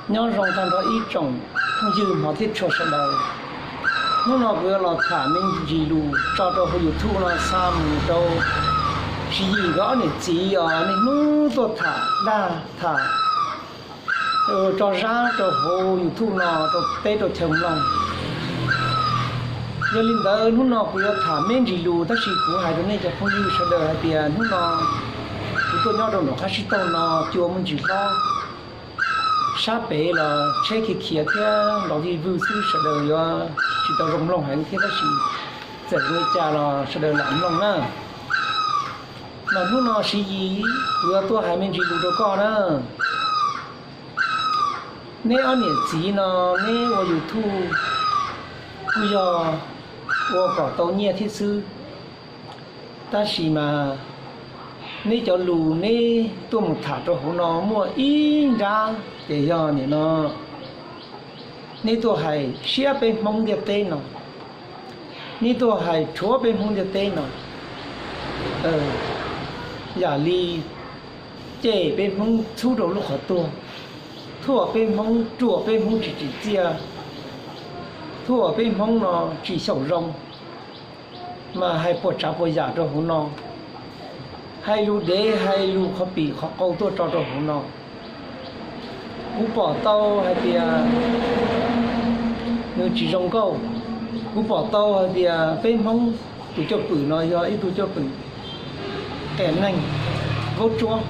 Nyob zoo tag nrho ib tsoom phooj ywg hmov thiab tshua sawv daws. Hnub no kuv yuav los tham me ntsis lus tso rau hauv YouTube no xa mus rau Siv Yis nkawd ob niam txiv os, niaj hnub tuaj tham dag tham tso zab rau hauv YouTube no rau teb rau chaw mloog. Yog li ntawd hnub no kuv yuav tham me ntsis lus, tab sis kuv hais rau nej cov phooj ywg sawv daws hais tias hnub no kuv tuaj nyob rau nram qab sib taug no cua muaj ntsis hlob, sab pem los tsheb khiav khiav thiab nrov vij vwg xwb, sawv daws yuav tsis tau zoo mloog heev thiab, tab sis txawm zoo li cas los sawv daws lam mloog na. Mas hnub no Siv Yis, kuv yuav tuaj hais me ntsis lus rau koj na. Neb ob niam txiv no, neb ua YouTube kuj yog ua kom tau nyiaj thiab xwb, tab sis mas neb cov lus neb tuaj mus tham rau hauv no muaj ib nrab ces yog nim no neb tuaj hais siab peb Hmoob ntiaj teb no, neb tuaj hais rhuav peb Hmoob ntiaj teb no, yam li cem peb Hmoob txhub rau lub qhov tuag, thuam peb Hmoob, ruam peb Hmoob tsis tsim txiaj, thuam peb Hmoob no tsis xyaum zoo, mas hais puas tsav puas yam rau hauv no, hais lus dev hais lus qhov pim qhov qau tuaj tso rau hauv no. Kuv pom tau hais tias nws tsis zoo nkauj. Kuv pom tau hais tias peb Hmoob tus cwj pwm no yog ib tug cwj pwm qias neeg, vaub tsuab,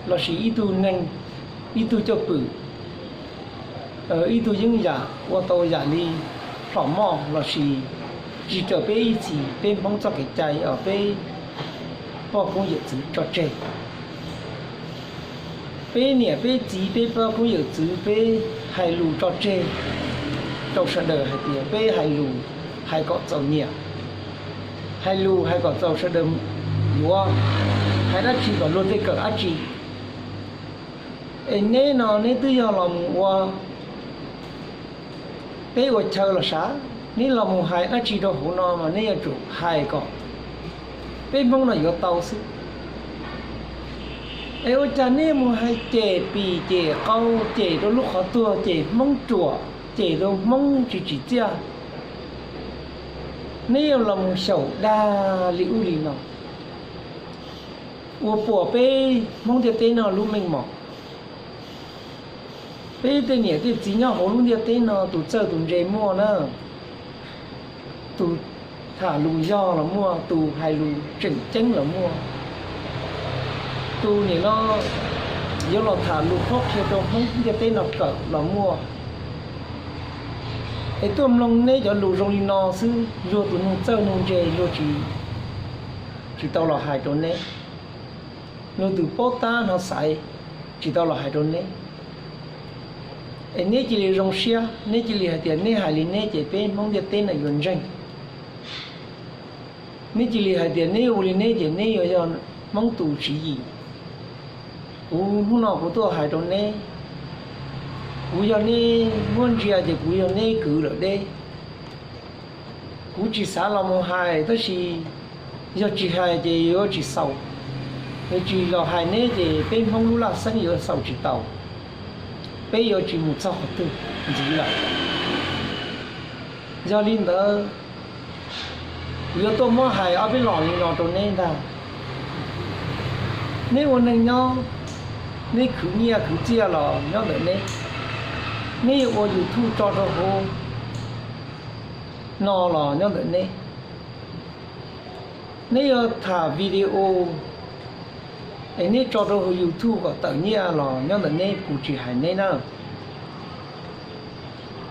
lossis ib tug neeg, ib tug cwj pwm, ib tug yeeb yam ua tau yam li plhom moj lossis tsis raws peb ib txhis peb Hmoob txoj kev cai os, peb pog koob yawm txwv tso tseg. Peb niam peb txiv peb pog koob yawm txwv peb hais lus tso tseg rau sawv daws hais tias peb hais lus hais kom txaus nyiam, hais lus hais kom txaus sawv daws yuav, hais dab tsi kom luag tej kawm dab tsi. Es neb no neb twb yog los mus ua teb ua chaw los sav, neb los mus hais dab tsi rau hauv no mas neb yuav tsum hais kom peb Hmoob no yuav tau xwb. Es ua cas neb mus hais cem pim cem qau, cem rau lub qhov tuag, cem Hmoob ruam, cem rau Hmoob tsis tsim txiaj? Neb yuav los mus xyaum dag li ub li no, ua puas peb Hmoob ntiaj teb no lub meej mom. Peb tej niam tej txiv nyob hauv lub ntiaj teb no tus txawj tus ntse muaj na, tus tham lus yog los muaj, tus hais lus tseem ceeb los muaj, tus nim no yuav los tham lus qhuab qhia rau Hmoob ntiaj teb no kawm los muaj. Es tuaj mloog neb cov lus zoo li no xwb, luag tus neeg txawj neeg ntse luag tsis, tsis tau los hais rau neb, luag tus paub tab no xaiv tsis tau los hais rau neb. Es neb cia li zoo siab, neb cia li hais tias neb hais li neb ces peb Hmoob ntiaj teb no yuav ntseeg. Neb cia li hais tias neb ua li neb ces neb yuav yog Hmoob tus Siv Yis. Kuv hnub no kuv tuaj hais rau neb, kuv yog neb muab ntsia ces kuv yog neb kwv lawm deb. Kuv tsis xav los mus hais, tab sis yog tsis hais ces yuav tsis xaus. Yog tsis los hais neb ces peb Hmoob lub laj xeeb yuav xaus tsis tau, peb yuav tsis mus txog qhov twg ntxiv lawm. Yog li ntawd, kuv yuav tuaj muab hais ob peb los li no rau neb ntag. Neb ua neeg nyob, neb khwv nyiaj khwv txiaj los nyob ntawm neb, neb yuav ua YouTube tso rau hauv no los nyob ntawm neb, neb yuav tham video es neb tso rau hauv YouTube kom tawm nyiaj los nyob ntawm neb, kuv tsis hais neb na.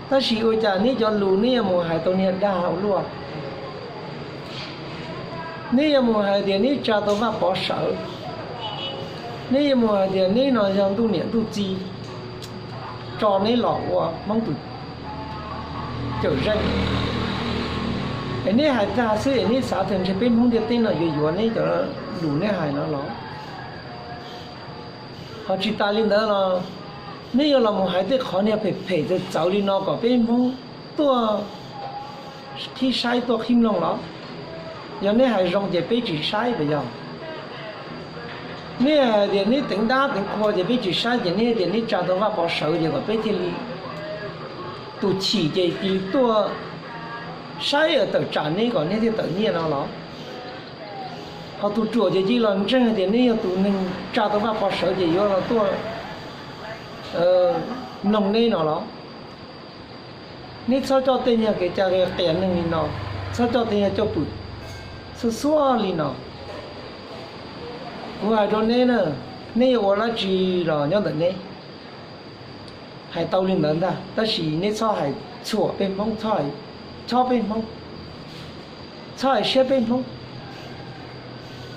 Tab sis ua cas neb cov lus neb yuav mus hais tau niag dag ua luaj? Neb yuav mus hais tias neb tsa tau Vaj Pov sawv, neb yuav mus hais tias neb no yog ntuj niam ntuj txiv tso neb los ua Hmoob tus cawm zeej. Es neb hais tag xwb es neb xav tias ntshe peb Hmoob ntiaj teb no yuav yuav neb cov lus neb hais no los? Ho tsis tas li ntawd los neb yuav los mus hais tej qhov niag phem phem txawv txawv li no kom peb Hmoob tuaj qhib saib tuaj qhib mloog los? Yog neb hais zoo ces peb tsis saib puas yog? Nej hais tias neb teev dab teev qhua ces peb tsis saib, ces neb tias neb tsa tau Vaj Pov sawv ces kom peb thiaj li, tus chim ces cia li tuaj saib tawm tsam neb kom neb thiaj tawm nyiaj no los? Ho tus ruam ces cia li los ntseeg hais tias neb yog tus neeg tsa tau Vaj Pov sawv ces yuav los tuaj mloog neb no los? Neb txhob coj tej nyuag kev cai qias neeg li no, txhob coj tej nyuag coj pwm xuab xuab li no. Kuv hais rau neb na, neb yuav ua dab tsi los nyob ntawm neb, hais tau li ntawd ntag, tab sis neb txhob hais txhuam peb Hmoob, txhob hais chob peb Hmoob, txhob hais siab peb Hmoob.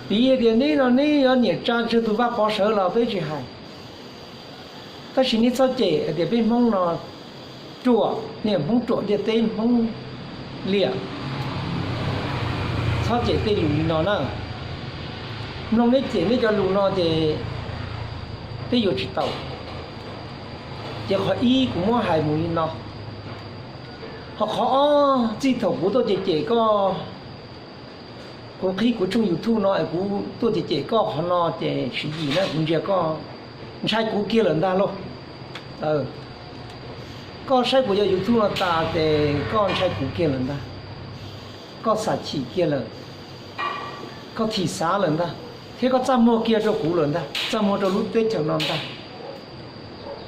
Piv hais tias neb no neb yuav niam tsa tsawg tus Vaj Pov sawv los peb tsis hais, tab sis neb txhob cem hais tias peb Hmoob no ruam, niam Hmoob ruam ntiaj teb Hmoob liam. Txhob cem tej lus li no na. Mloog neb cem neb cov lus no ces peb yuav tsis tau. Ces qhov ib kuv muab hais mus li no. Ho qhov ob, txij thaum kuv tuaj cem cem koj, kuv qhib kuv tshooj YouTube no es kuv tuaj cem cem koj qhov no ces Siv Yis na, kuv ntsia koj ntshai kuv kiag lawm ntag lauj. Koj saib kuv cov YouTube no tas ces koj ntshai kuv kiag lawm ntag. Koj xam chim kiag lawm, koj thim xav lawm ntag, thiab koj txaj muag kiag rau kuv lawm ntag, txaj muag rau lub teb chaws no ntag.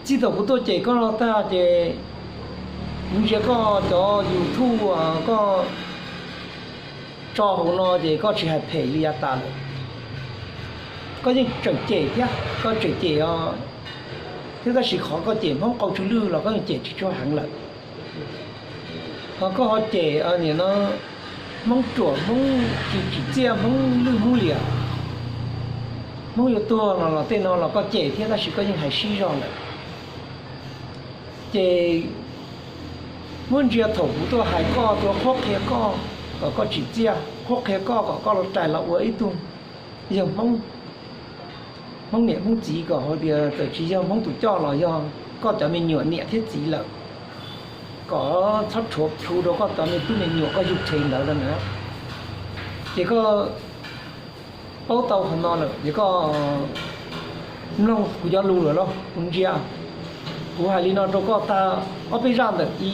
Txij thaum kuv tuaj cem koj no tag ces kuv ntsia koj cov YouTube koj tso hauv no ces koj tsis hais phem li yav tas lawm. Koj yeej tseem cem thiab, koj tseem cem os, thiab tab sis qhov koj cem Hmoob qau tsw lwj los koj yeej cem tsis tshua heev lawm. Ho koj ho cem nim no Hmoob ruam, Hmoob tsis tsim txiaj, Hmoob lwj Hmoob liam, Hmoob yuav tuag no los tej no los koj cem thiab tab sis koj yeej hais sib zog lawm. Ces muab ntsia thaum kuv tuaj hais koj, tuaj qhuab qhia koj kom koj tsim txiaj, qhuab qhia koj kom koj los rais los ua ib tug yawg Hmoob, Hmoob niam Hmoob txiv, kom hais tias txawm tsis yog Hmoob tus coj los yog koj cov me nyuam niam thiab txiv lawm, kom txhob rhuav plhu rau koj cov me tub me nyuam koj yug rhe ntawd na. Ces koj paub tau qhov no lawm ces koj mloog kuv cov lus lawm los? Kuv ntsia, kuv hais li no rau koj tag ob peb zaj ntawm i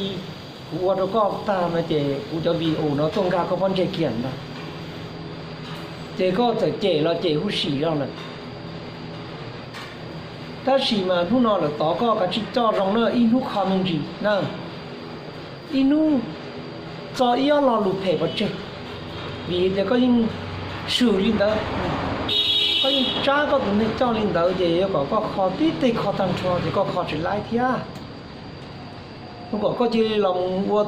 kuv ua rau koj tag no ces kuv cov video no tuaj nkag koj pob ntseg kiag ntag. Ces koj txawm cem los cem huv si zog lawm. Tab sis mas hnub no lawm tod koj kav tsij coj zoo na, ib hnub kho me ntsis na, ib hnub tso ib ob lo lus phem pov tseg, vim tias koj yeej swm li ntawd, koj yeej tsab koj tus neeg coj li ntawd ces yuav kom koj kho tib teg kho tag nrho ces koj kho tsis laib thiab. Ua kom koj cia li los mus ua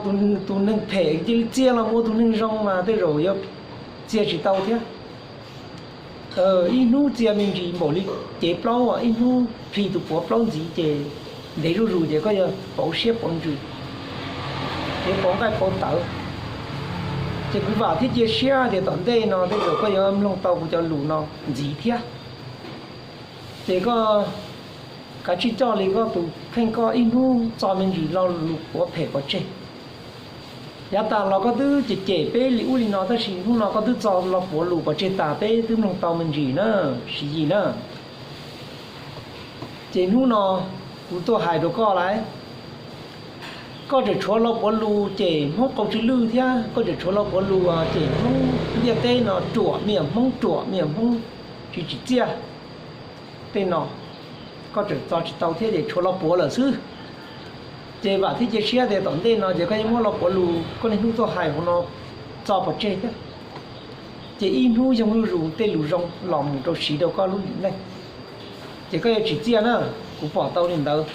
tus neeg phem, cia li txia los mus ua tus neeg zoo mas tej zaum yuav txia tsis tau thiab. Ib hnub txia me ntsis npaum li cev plaub, ib hnub plhis tus puav plaub ntxiv ces ntev zuj zus ces koj yuav pauv siab pauv ntsws, ces pauv nqaij pauv tawv. Ces kuv vam thiab cia siab tias tom ntej no tej zaum koj yuav mloog tau kuv cov lus no ntxiv thiab. Ces koj kav tsij coj li koj tus kheej, koj ib hnub tso me ntsis lo lus puav phem pov tseg. Yav tas los koj twb cem cem peb li ub li no tab sis hnub no koj twb tso lo puav lus pov tseg tas peb twb mloog tau me ntsis na, Siv Yis na. Ces hnub no kuv tuaj hais rau koj lawm, koj tseem tshuav lo puav lus cem Hmoob qau tsw lwj thiab koj tseem tshuav lo puav lus cem Hmoob ntiaj teb no ruam, me nyuam Hmoob ruam, me nyuam Hmoob tsis tsim txiaj tej no, koj tseem tso tsis tau thiab ces tshuav lo puav lawm xwb. Ces vam thiab cia siab tias tom ntej no ces koj yeej muab lo puav lus koj niaj hnub tuaj hais hauv no tso pov tseg thiab. Ces ib hnub yoog zuj zus tej lus zoo los mus rau siv rau koj lub neej. Ces koj yuav tsim txiaj na, kuv pom tau li ntawd.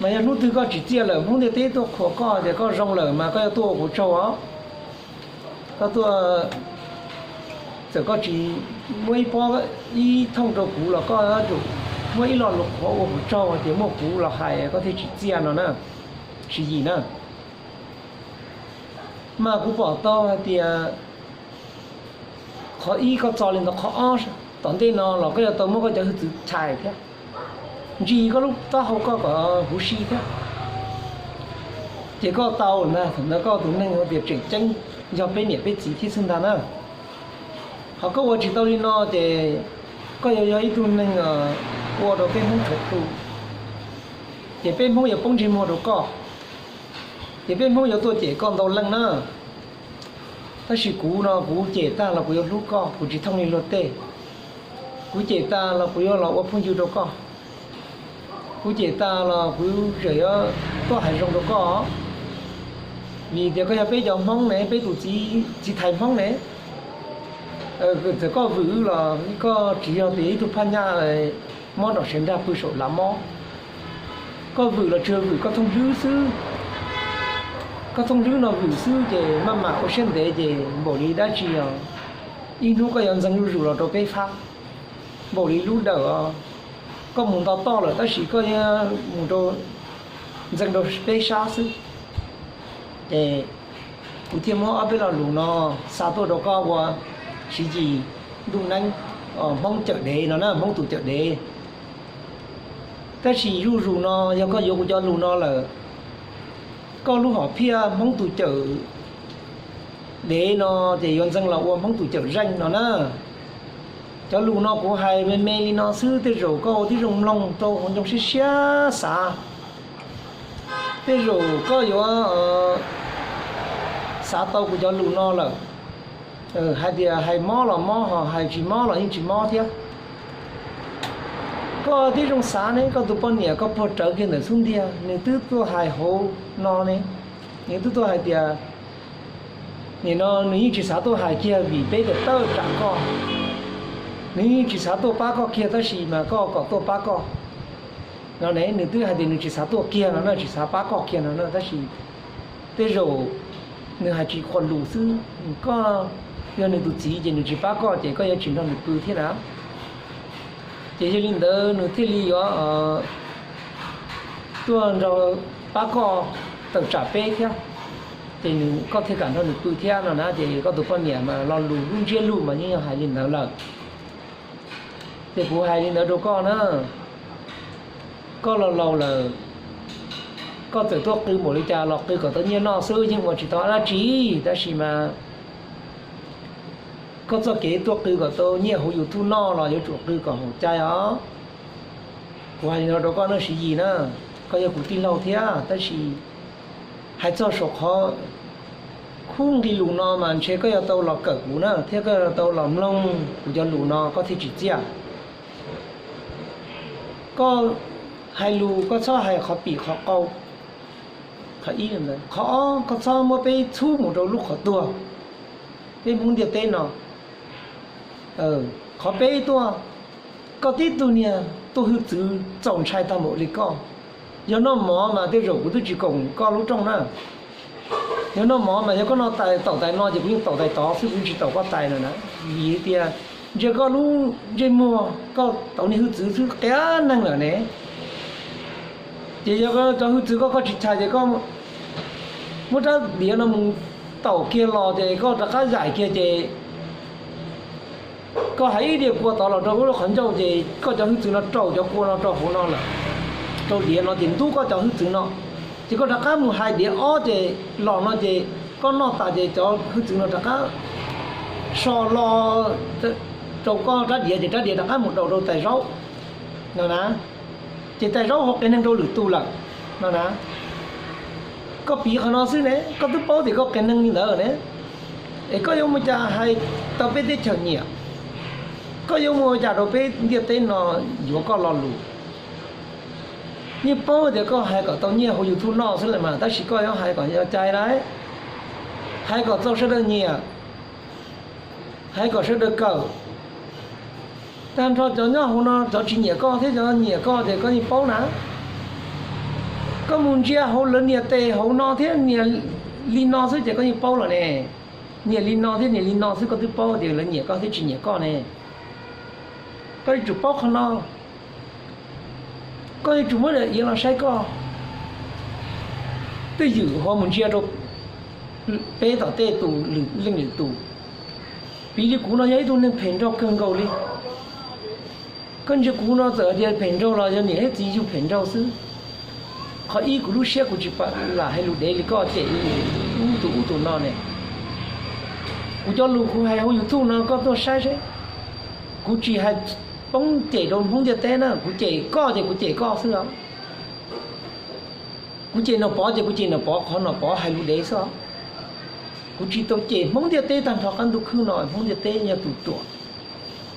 Mas yog hnub twg koj tsim txiaj lawm, Hmoob ntiaj teb tuaj qhuas koj tias koj zoo lawm mas koj yuav tuaj ua kuv tsaug os. Koj tuaj, txawm koj tsis muab ib pob ib thooj rau kuv los koj yuav tsum muab ib lo lus qhuav ua kuv tsaug tias muaj kuv los hais koj thiaj tsim txiaj no na, Siv Yis na. Mas kuv pom tau hais tias qhov ib koj txo li ntawd, qhov ob tom ntej no los koj yuav tau muab koj cov hwj txwv chais thiab, ntsis koj lub taub hau koj kom huv si thiab. Ces koj tau ntag, thaum ntawd koj tus neeg ua tias tseem ceeb yog peb niam peb txiv thiab xwb ntag na. Ho koj ua tsis tau li no ces Koj yuav yog ib tug neeg ua rau peb Hmoob tshav plhu, ces peb Hmoob yuav poob ntsej muag rau koj, ces peb Hmoob yuav tuaj cem koj ntau leej na. Tab sis kuv no kuv cem tag los kuv yuav hlub koj, kuv tsis thooj li luag tej. Kuv cem tag los kuv yuav los ua phooj ywg rau koj. Kuv cem tag los kuv tseem yuav tuaj hais zoo rau koj, vim tias koj yog peb cov Hmoob ne, peb tus txiv thais Hmoob ne. Txawm koj vwm los koj tsis yog tias ib tug phaj nyaj mob nrom sev nrag pw saum lav mob. Koj vwm los tsuas vwm koj thooj hlwb xwb. Koj thooj hlwb no vwm xwb ces maj mam ua siab ntev ces npaum li dab tsi os, ib hnub koj yuav ntxeev zuj zus los rau peb fab. Npaum li lub dawm os, koj mus nto toj lawm tab sis koj mus rau, ntxeev rau peb sab xwb. Ces kuv thiaj muab ob peb lo lus no xa tuaj rau koj ua siv yis ntuj neeb, Hmoob cawm dev no na, Hmoob tus cawm dev. Tab sis zuj zus no yog koj yuav kuv cov lus no lawm, koj lub hom phiaj Hmoob tus cawm dev no ces yuav ntxeev los ua Hmoob tus cawm zeej no na. Cov lus no kuv hais me me li no xwb, tej zaum koj ua tib zoo mloog rau hauv ncoo siab siab xav. Tej zaum koj yuav xav tau kuv cov lus no lawm, hais tias hais mob los mob, ho hais tsis mob los yeej tsis mob thiab. Koj tib zoo xav ne, koj tus poj niam koj puag rawv kiag ntawm xub ntiag, nws twb tuaj hais hauv no ne, nws twb tuaj hais tias nim no nws yeej tsis xav tuaj hais kiag vim peb tawm tawm tsam koj. Nws yeej tsis xav tuaj pab koj kiag tab sis mas koj kom tuaj pab koj no ne. Nws twb hais tias nws tsis xav tuaj kiag no na, tsis xav pab koj kiag no na, tab sis tej zaum nws hais tsis qhuas lus xwb. Koj yog nws tus txiv ces nws tsis pab koj ces koj yuav tsis nrog nws pw thiab na. Ces yog li ntawd nws thiaj li yuav tuaj nrog pab koj tawm tsam peb thiab, ces koj thiaj kam nrog nws pw thiab no na. Ces koj tus poj niam mas lo lus lub ntsiab lus mas yeej yog hais li ntawd lawm. Ces kuv hais li ntawd rau koj na, koj los laus lawm, koj txawm tuaj qw npaum li cas los qw kom tau nyiaj noj xwb yeej ua tsis tau dab tsi, tab sis mas koj txoj kev tuaj qw kom tau nyiaj hauv YouTube noj los yuav tsum qw kom haum cai os. Kuv hais li no rau koj na Siv Yis na, koj yog kuv tij laug thiab tab sis hais txog saum qhov khub nqi lus no mas ntshe koj yuav tau los kawm kuv na thiab koj yuav tau los mloog kuv cov lus no koj thiaj tsim txiaj. Koj hais lus koj txhob hais qhov pim qhov qau. Qhov ib, qhov ob koj txhob muab peb txhub mus rau lub qhov tuag, peb Hmoob ntiaj teb no. Qhov peb tuaj, koj tib tug niag tuaj hwj txwv txaus ntshai tag npaum li koj. Yog noj mov mas tej zaum kuv twb tsis koom koj lub rooj na. Yog noj mov mas yog koj noj taum tais no ces kuv yeej taum tais tod xwb, kuv yeej tsis taum koj tais no na. Vim tias ntsia koj lub ntsej muag koj tau niag hwj txwv xwb qias neeg lawm ne. Ces yog cov hwj txwv koj, koj tsis chais ces koj muab rab diav no mus taum kiag los ces koj rov qab zaim kiag ces koj hais ib diav kua tod los rau lub qhov ncauj ces koj cov hwj txwv no raus cov kua no rau hauv no lawm, rau diav no ces ntub koj cov hwj txwv no. Ces koj rov qab mus hais diav ob ces los no ces koj noj tas ces cov hwj txwv no rov qab so lo rau koj rab diav ces rab diav rov qab mus daus rau tais zaub no na. Ces tais zaub ho qias neeg rau lwm tus lawm no na. Koj piv qhov no xwb ne, koj twb paub tias koj qias neeg li ntawd ne, es koj yuav mus cas hais tau peb teb chaws nyiam? Koj yuav mus ua cas rau peb ntiaj teb no yuav koj lo lus? Yeej paub tias koj hais kom tau nyiaj hauv YouTube noj xwb lawm mas, tab sis koj yuav hais kom yog cai lauj, hais kom txaus sawv daws nyiam, hais kom sawv daws kawm. Tag nrho cov nyob hauv no cov tsis nyiam koj thiab cov nyiam koj ces koj yeej paub na. Koj mus ntsia hauv lawv nias tes hauv no thiab nias li no xwb ces koj yeej paub lawm ne. Nias li no thiab nias li no xwb koj twb paub tias lawv nyiam koj thiab tsis nyiam koj ne. Koj yuav tsum paub qhov no. Koj yuav tsum muab daim iav los saib koj twj ywm ho mus ntsia rau peb tom tej tus lwm leej lwm tus. Piv li kuv no yog ib tug neeg phem nraug kawg nkaus li. Koj ntsia kuv no txawm tias phem nraug los yog niam thiab txiv yug phem nraug xwb. Qhov ib, kuv lub siab kuv tsis pom lam hais lus dev li koj cem ub tus ub tus no ne. Kuv cov lus kuv hais hauv YouTube no koj tuaj saib seb, kuv tsis hais poob cem rau Hmoob ntiaj teb na, kuv cem koj ces kuv cem koj xwb os. Kuv cem Nom Pov ces kuv cem Nom Pov qhov Nom Pov hais lus dev xwb os. Kuv tsis tau cem Hmoob ntiaj teb tag nrho qab ntuj khwb no, Hmoob ntiaj teb yog tus ruam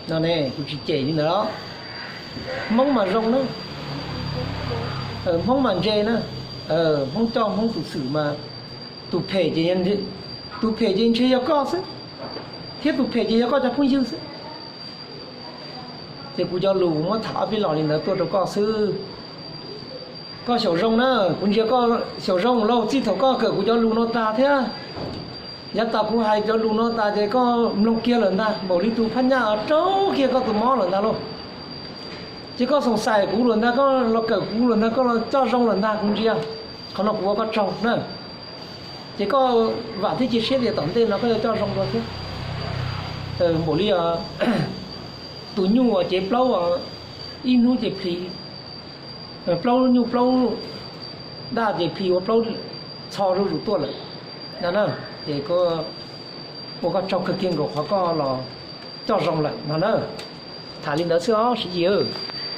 no ne, kuv tsis cem li ntawd os. Hmoob mas zoo na, Hmoob mas ntse na, Hmoob coj Hmoob tus xwm mas tus phem ces, tus phem ces ntshe yog koj xwb, thiab tus phem ces yog koj cov phooj ywg xwb. Ces kuv cov lus kuv muab tham ob peb los li ntawd tuaj rau koj xwb. Koj xyaum zoo na, kuv ntsia koj xyaum zoo lauj, txij thaum koj kawm kuv cov lus no tas thiab. Yav tas kuv hais cov lus no tas ces koj mloog kiag lawm ntag, npaum li tus phab nyaj raug kiag koj tus mob lawm ntag lauj. Ces koj xoom xaim kuv lawm ntag, koj los kawm kuv lawm ntag, koj los coj zoo lawm ntag, kuv ntsia. Qhov no kuv ua koj tsaug na. Ces koj vam thiab cia siab tias tom ntej no koj yuav coj zoo dua thiab. Npaum li tus nyuj uas cev plaub, ib hnub ces plhis plaub nyuj plaub daj ces plhis ua plaub txho zuj zus tuaj lawm no na. Ces ua koj tsaug kawg kiag nkaus qhov koj los coj zoo lawm no na. Tham li ntawd xwb os Siv Yis.